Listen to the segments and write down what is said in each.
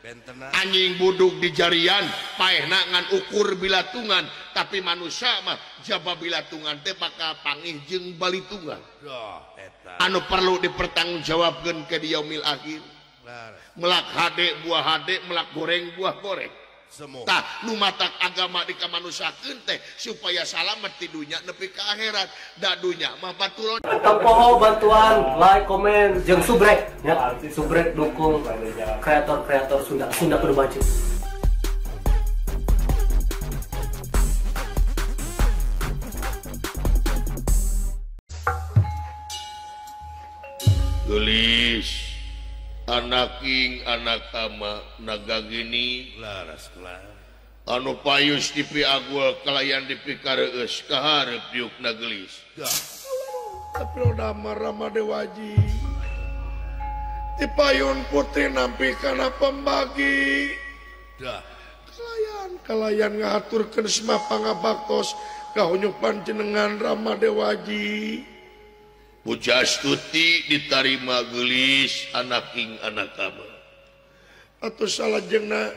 Anjing buduk di jarian paehna ngan ukur bilatungan tapi manusia mah jaba bilatungan teh bakal pangih jeung balitungan. Anu perlu dipertanggungjawabkeun ke di yaumil akhir. Melak hade buah hade, melak goreng buah goreng. Tah nu matak agama dikamanusakeun teh supaya salamet di dunya nepi ka akhirat. Da dunya mah batulon. Tong poho bantuan like, komen, jeung subrek ya. Subrek dukung kreator-kreator Sunda, Sunda kudu maju. Gelis anaking anak ama naga gini laras kelar anu payus dipi agul kalayan dipikareus kaharep diukna gelis. Tapi udah marah dewaji dipayun putri nampi kana pembagi dah kalayan kalayan ngahaturkeun semah pangabaktos kahunyuk panjenengan Rama Dewaji. Pujastuti ditarima gelis anaking anak ama. Atuh salajengna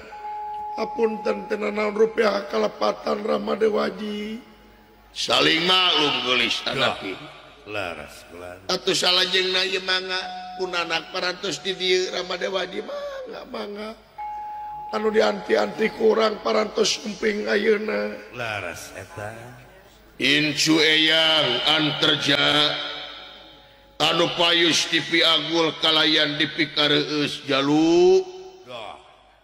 apunten teu naon rupiah kalepatan Rama Dewaji. Saling maklum gelis anaking. Laras kelar. Atuh salajengna ieu mangga kunanak parantos di dieu Rama Dewaji mangga mangga. Anu dianti-anti kurang parantos emping ayeuna. Laras eta. Incu eyang anterja anu payus dipi agul kalayan dipikareus jalu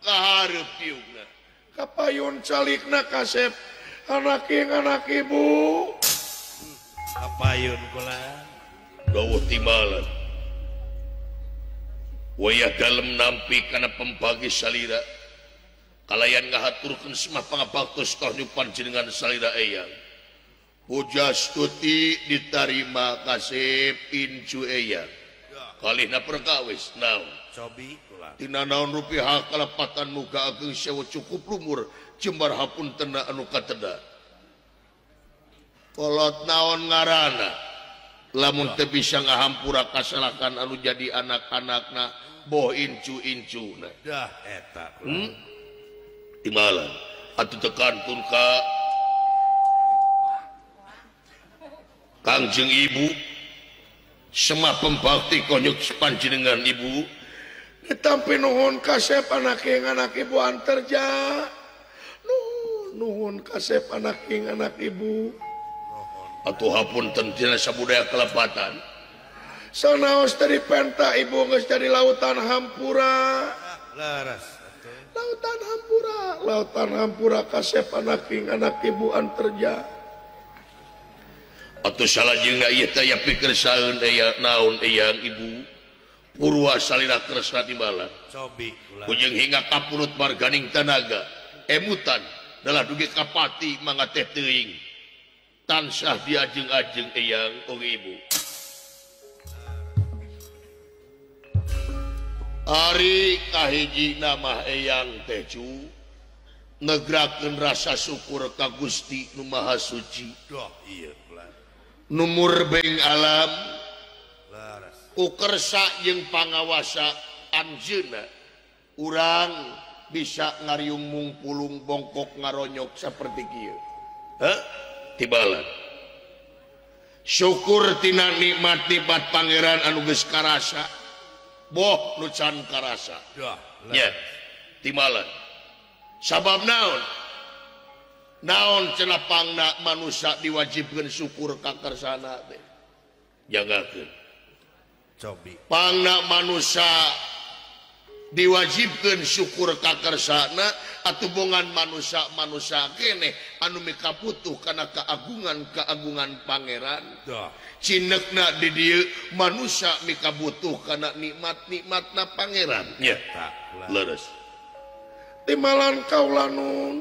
kaharep tiungna kapayun calikna kasep anaking anak ibu kapayun kula dawuh timbalan wayah dalem nampi kana pembagi salira kalayan ngahaturkeun semah pangabaktos ka panjenengan salira eyang. Pujastuti ditarima kasep incu eyang kalihna perkawis naon cobi kula tina naon rupiah kalepatan muka ageng sewu cukup lumur jembar hapuntena anu kateda kolot naon ngaranna lamun teu bisa ngahampura kasalakan anu jadi anak-anakna boh incu-incuna dah eta timbalan atuh tekantun ka Kangjeng Ibu semah pembakti konyuk panjenengan Ibu ditampi nuhun kasep anaking anak ibu anterja nuhun kasep anaking anak ibu atuh hapunten tina sabudaya kalepatan sanaos dari penta ibu geus jadi lautan hampura laras lautan hampura lautan hampura kasep anaking anak ibu anterja. Atuh salajengna ieu teh aya pikersaeun aya naon eyang ibu purwa salira kresna timbalan cobi kula ujung hingga kapurut marganing tanaga emutan dalah dugi kapati mangga teh teuing tansah diajeng-ajeng eyang oge ibu. Ari kahiji nama eyang teh cu negrakeun rasa syukur ka Gusti nu Maha Suci. Duh ieu numur beng alam ukersa jeung pangawasa anjeunna urang bisa ngariung mungpulung bongkok ngaronyok saperti kieu. Heh tibalan syukur tina nikmat-nikmat pangeran anu geus karasa boh nu can karasa nya tibalan sabab naon naon cenah pangna manusia diwajibkeun syukur ka kersana teh jagakeun cobi pangna manusia diwajibkeun syukur ka kersana atuh bongan manusia-manusia keneh anu mikaputuh kana keagungan-keagungan pangeran cinekna di dieu manusia mikabutuh kana nikmat-nikmatna pangeran nya leres timalan kaula nun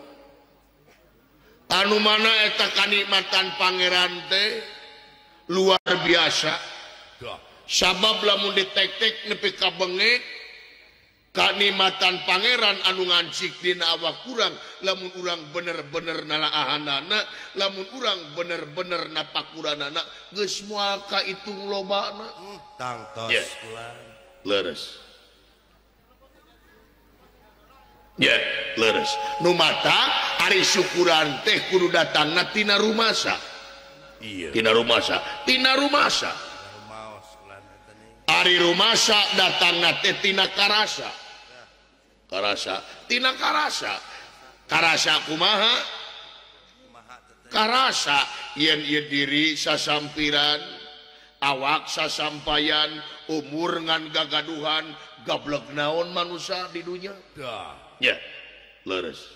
anu mana eta kanikmatan pangeran teh luar biasa sabab lamun ditek-tek nepi ka bengek kanikmatan pangeran anu ngancik dina awak urang lamun urang bener-bener nalaahanana lamun urang bener-bener napakuranana geus moal kaitung lobana tangtos leres. Ya leres nu mata ari syukuran teh kudu datangna tina rumasa. Iya tina rumasa, tina rumasa. Ari rumasa datangna teh tina karasa. Karasa tina karasa. Karasa kumaha? Karasa yen ieu diri sasampiran, awak sasampayan, umur ngan gagaduhan, gablek naon manusia di dunya. Ya leres.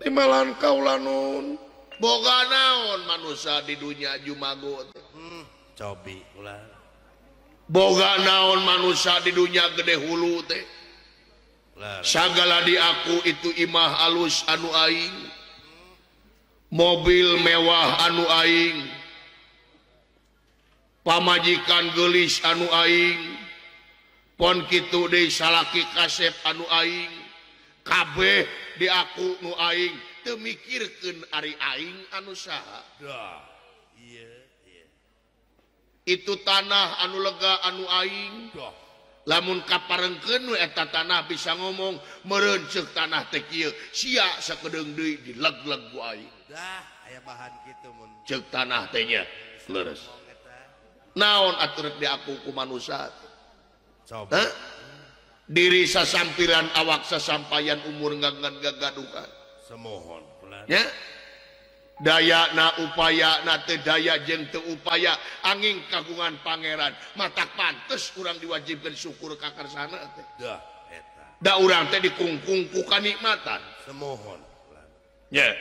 Timalan kaula nun boga naon manusia di dunya jumago teh. Cobi ulah. Boga naon manusia di dunya gede hulu teh. Sagala di aku itu imah alus anu aing, mobil mewah anu aing, pamajikan geulis anu aing, pon kitu deui salaki kasep anu aing, kabeh di aku nu aing, teu mikirkeun ari aing anu saha. Itu tanah anu lega anu aing. Lamun kaparengkeun we eta tanah bisa ngomong meureun ceuk tanah teh kieu, sia sakedeung deui dileg-leg ku aing. Dah aya bahan kitu mun ceuk tanah teh nya leres. Naon atuh rek diaku ku manusa? Coba. Diri sasampiran awak sasampayan umur ngangan gagaduhan. Semohon ulah. Ya. Daya na upaya na teu daya jeung teu upaya angin kagungan pangeran matak pantes urang diwajibkeun syukur ka karsana teh. Dah eta. Da urang teh dikungkung ku kanikmatan. Semohon. Nya.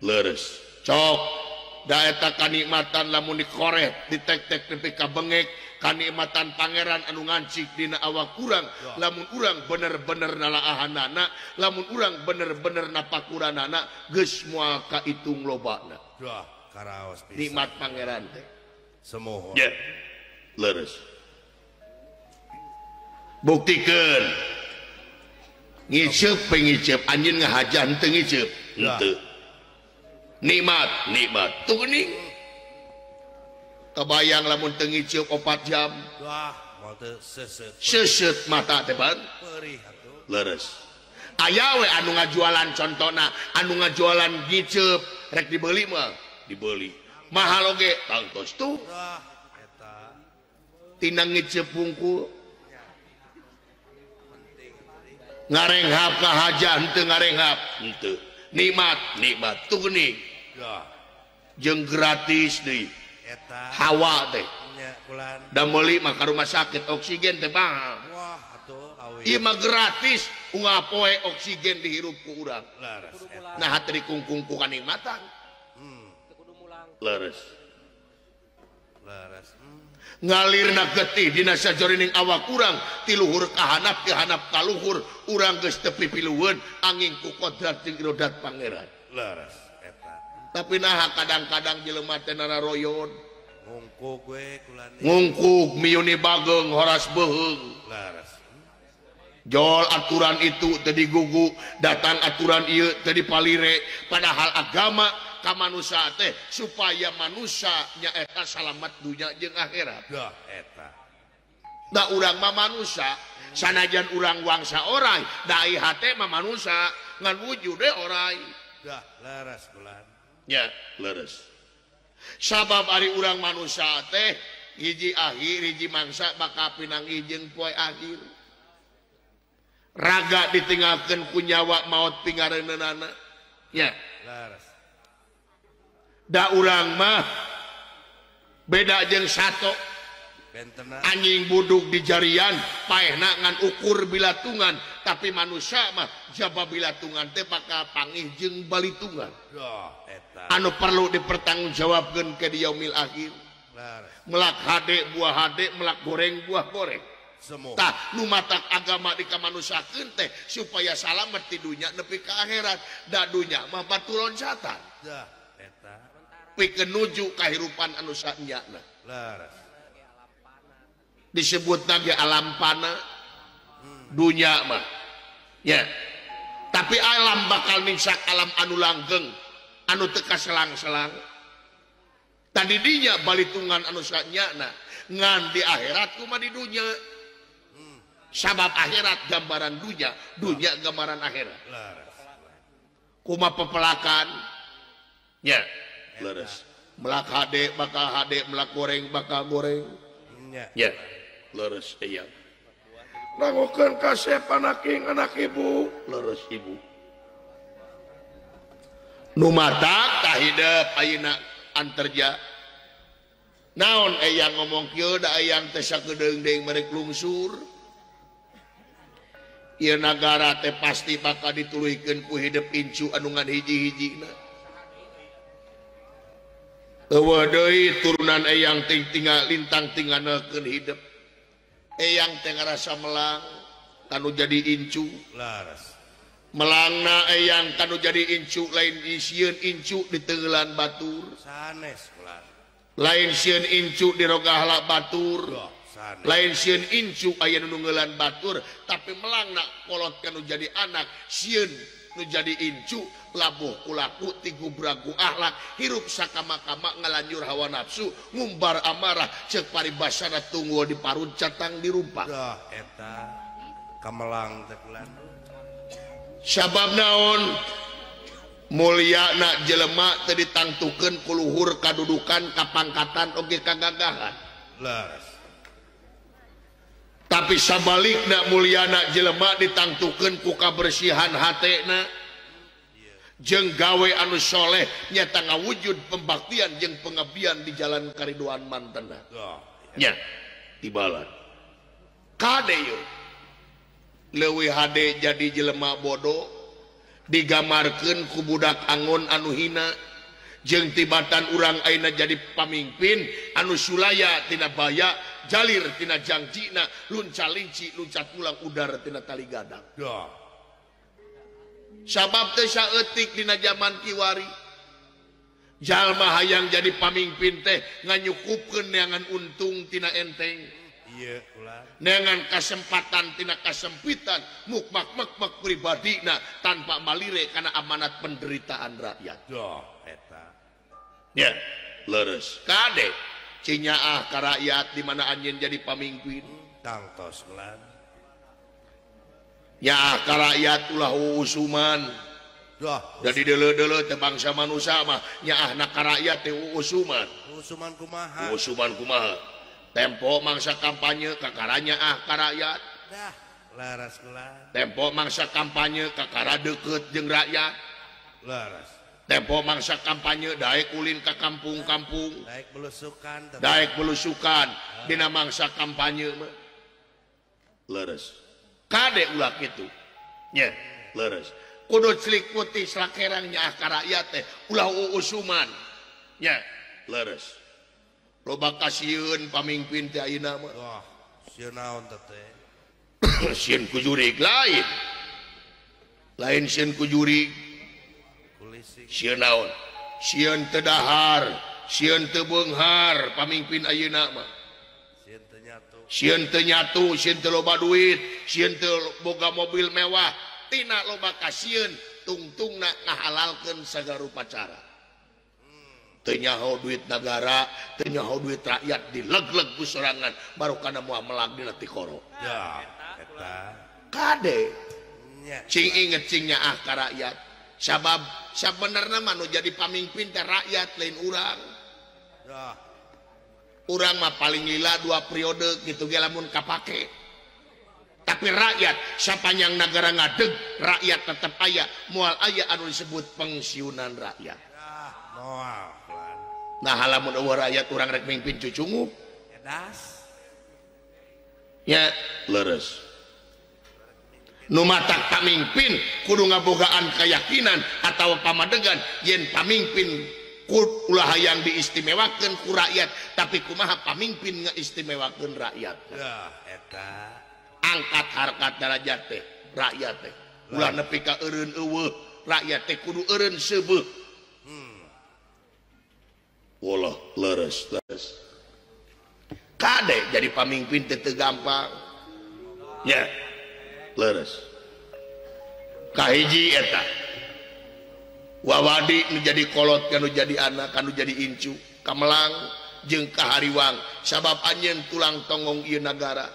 Leres. Cok da eta kanikmatan lamun dikoret ditek-tek nepi ka bengek kanikmatan pangeran anu ngancik dina awak urang lamun urang bener-bener nalaahanana lamun urang bener-bener napakuranana geus moal kaitung lobana. Dah karaos pisan nikmat pangeran teh. Semohon. Ya leres. Buktikeun ngiceup pengiceup anjeun ngahaja henteu ngiceup henteu. Nikmat nikmat tuh geuning. Kebayang lamun teu ngiceup 4 jam. Wah, moal teu seuseut. Seuseut mata teh ban. Perih atuh. Leres. Aya we anu ngajualan contona, anu ngajualan ngiceup rek dibeli mah, dibeli. Mahal oge tangtos tuh. Wah, eta. Tina ngiceup bungkul. Ngarenghap kahaja henteu ngarenghap henteu. Nikmat nikmat tuh geuning. Jeung gratis deui. Hawa teh da meuli mah ka rumah sakit oksigen teh mahal. Wah atuh awi. Ieu mah gratis unggal poe oksigen dihirup ku urang. Nah hate dikungkung ku kanikmatan. Leres. Leres. Ngalirna getih dina sajroning awak urang ti luhur ka handap ti handap ka luhur urang geus teu pipilueun angin ku kodrat jeung irodat pangeran. Leres eta. Tapi nah kadang-kadang jelema teh nararoyon ngungkug we kulani. Ngungkug miuni bageng horas beuheung. Leres. Jol aturan itu teu digugu, datang aturan ieu teu dipalire, padahal agama ka manusia teh supaya manusia nyaeta salamat dunya jeung akhirat. Dah eta. Da urang mah manusia, sanajan urang wangsa orai, da ai hate mah manusia ngan wujude orai. Dah leres bulan. Ya, leres. Sabab ari urang manusia teh hiji akhir hiji mangsa bakal pinanggih jeung poe akhir. Raga ditinggalkeun ku nyawa maot pingareunana. Ya. Leres. Da urang mah beda jeung sato. Anjing buduk di jarian paehna ngan ukur bilatungan, tapi manusia mah jaba bilatungan teh bakal pangih jeung balitungan. Anu perlu dipertanggungjawabkeun ke di yaumil akhir. Melak hade buah hade, melak goreng buah goreng. Tah nu matak agama dikamanusakeun teh supaya salamet ti dunya nepi ka akhirat. Da dunya mah batu loncatan. Pikeun nuju kahirupan anu sanyana. Disebut lagi alam pana dunya mah ya, tapi alam bakal ningsak alam anu langgeng anu teu kaselang-selang. Tadi dinya balitungan anu sanyana ngan di akhirat kumaha di dunya. Sabab akhirat gambaran dunya, dunya gambaran akhirat. Kuma pepelakan nya leres. Melak hade bakal hade, melak goreng bakal goreng. Nya leres eyang. Nangokeun kasep anak ing anak ibu, leres ibu. Nu matak tah hidep ayeuna anterja. Naon eyang ngomong kieu da eyang teh sakedeung-deung merek lungsur. Ieu nagara teh pasti bakal dituluykeun ku hidep incu anu ngan hiji-hijina. Eueuh deui turunan eyang ting tinggal lintang tinggalkeun hidep. Eyang teh ngarasa melang kanu jadi incu. Laras. Melangna eyang kanu jadi incu lain sieun incu di tenggelan batur. Sanes ulah. Lain sieun incu di rogahala batur. Lain sieun incu aya nu nunggelan batur, tapi melangna kolot kanu jadi anak sieun nu jadi incu labuh kulaku tigubragu akhlak hirup sakama-kama ngalanjur hawa nafsu ngumbar amarah ceuk paribasana tunggu di parut catang dirumpak. Dah eta kamelang teh kulan. Sabab naon mulyana jelema teu ditangtukeun ku luhur kadudukan kapangkatan oge kagagahan. Leres. Tapi sabalikna mulyana jelema ditangtukeun ku kabersihan hatena jeung gawe anu soleh nyata ngawujud pembaktian jeung pengabdian di jalan kariduan mantena. Nya tibalan kade yeuh leuwih hade jadi jelema bodoh digamarkeun ku budak angon anu hina jeung tibatan urang ayeuna jadi pamimpin anu sulaya tina baya jalir tina jangjina lunca linci luncat pulang udara tina tali gadang. Sabab teh saeutik dina jaman kiwari jalma hayang jadi pamimpin teh nganyukupkeun neangan untung tina enteng, neangan kasempatan tina kasempitan mukmak-mekmek pribadina tanpa malire kana amanat penderitaan rakyat. Ya, leres. Kade cinyaah ka rakyat di mana anjeun jadi pamimpin. Tangtos ulan. Nyaah ka rakyat ulah usuman. Jadi deuleu-deuleu teh bangsa manusia mah nyaahna ka rakyat teh usuman. Usuman kumaha? Usuman kumaha? Tempo mangsa kampanye kakara nyaah ka rakyat. Dah, leres ulan. Tempo mangsa kampanye kakara deukeut jeung rakyat. Leres. Tempo mangsa kampanye daek ulin ka kampung-kampung, daek belusukan, daek belusukan dina mangsa kampanye mah leres. Kade ulah kitu nya leres. Kudu celik putih slakerang nyaah ka rakyat teh ulah uusuman nya leres. Loba kasieun pamimpin teh ayeuna mah. Wah, sieun naon teh? Sieun ku jurig lain. Lain sieun ku jurig. Sieun naon? Sieun teu dahar, sieun teu beunghar pamimpin ayeuna mah. Sieun teu nyatu, sieun teu loba duit, sieun teu boga mobil mewah, tina loba kasieun tungtungna ngahalalkeun sagala rupa cara. Teu nyaho duit nagara, teu nyaho duit rakyat dileg-leg ku sorangan baru kana moal melag dina tikoro. Ya, eta. Kade cing inget cing nyaah ka rakyat. Sabab sabenerna mah nu jadi pamimpin teh rakyat lain urang. Urang mah paling lila 2 periode gitu ge lamun kapake. Tapi rakyat sapanjang nagara ngadeg rakyat tetep aya, moal aya anu disebut pensiunan rakyat. Moal. Nah lamun eueuh rakyat urang rek mimpin cucungup. Edas. Ya leres. Nu matak pamimpin kudu ngabogaan keyakinan atau pamadegan yen pamimpin ulah hayang diistimewakeun ku rakyat, tapi kumaha pamimpin ngaistimewakeun rakyat. Ya eta. Angkat harkat darajat teh rakyat teh. Ulah nepi ka eureun eueuh, rakyat teh kudu eureun seubeuh. Walah leres leres. Kade jadi pamimpin teh teu gampang. Nya. Leres. Kahiji eta. Wawadi nu jadi kolot kanu jadi anak kanu jadi incu kamelang jeung kahariwang sabab anjeun tulang tonggong ieu nagara.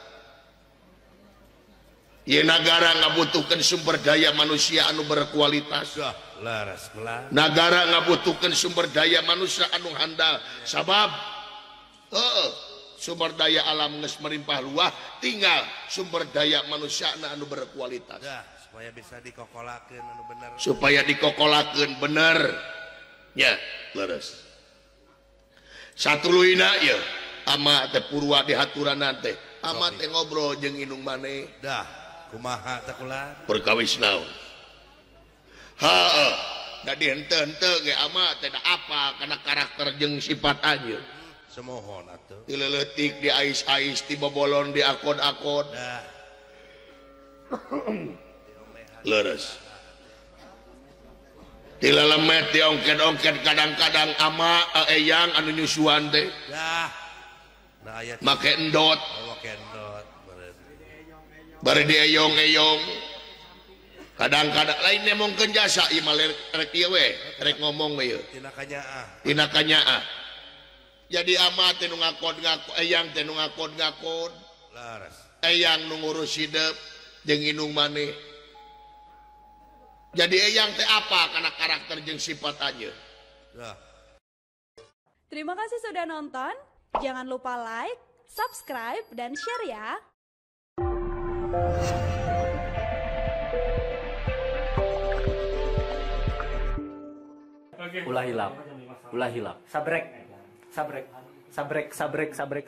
Ieu nagara ngabutuhkeun sumber daya manusia anu berkualitas. Nagara ngabutuhkeun sumber daya manusia anu handal. Sabab sumber daya alam geus melimpah ruah, tinggal sumber daya manusia anu berkualitas. Supaya bisa dikokolakeun anu bener. Supaya dikokolakeun bener. Ya, leres. Satuluyna ieu ama teh purwa dihaturanan teh. Ama teh ngobrol jeung indung maneh. Dah. Kumaha teh kula? Perkawis naon? Heeh, da dihenteu-henteu ge ama teh da apa kana karakter jeung sifat anjeun. Semohon atuh. Ti leutik di ais-ais, ti bobolon di akod-akod. Dah. Leres. Ti lelemet di ongket-ongket kadang-kadang ama eyang anu nyusuan teh. Dah. Nah aya make endot. Oh, make endot. Bari dieyong-eyong kadang-kadang lain nemongkeun jasa ieu mah rek ieu we rek ngomong we ieu tina kanyaah tina kanyaah. Jadi ama teh nu ngakod-ngakod, eyang teh nu ngakod-ngakod, leres, eyang nu ngurus hidup jeung indung maneh. Jadi eyang teh apa kana karakter jeung sifat anjeun. Terima kasih sudah nonton, jangan lupa like, subscribe, dan share ya. Ulah hilap, ulah hilap. Sabrek, sabrek, sabrek, sabrek, sabrek.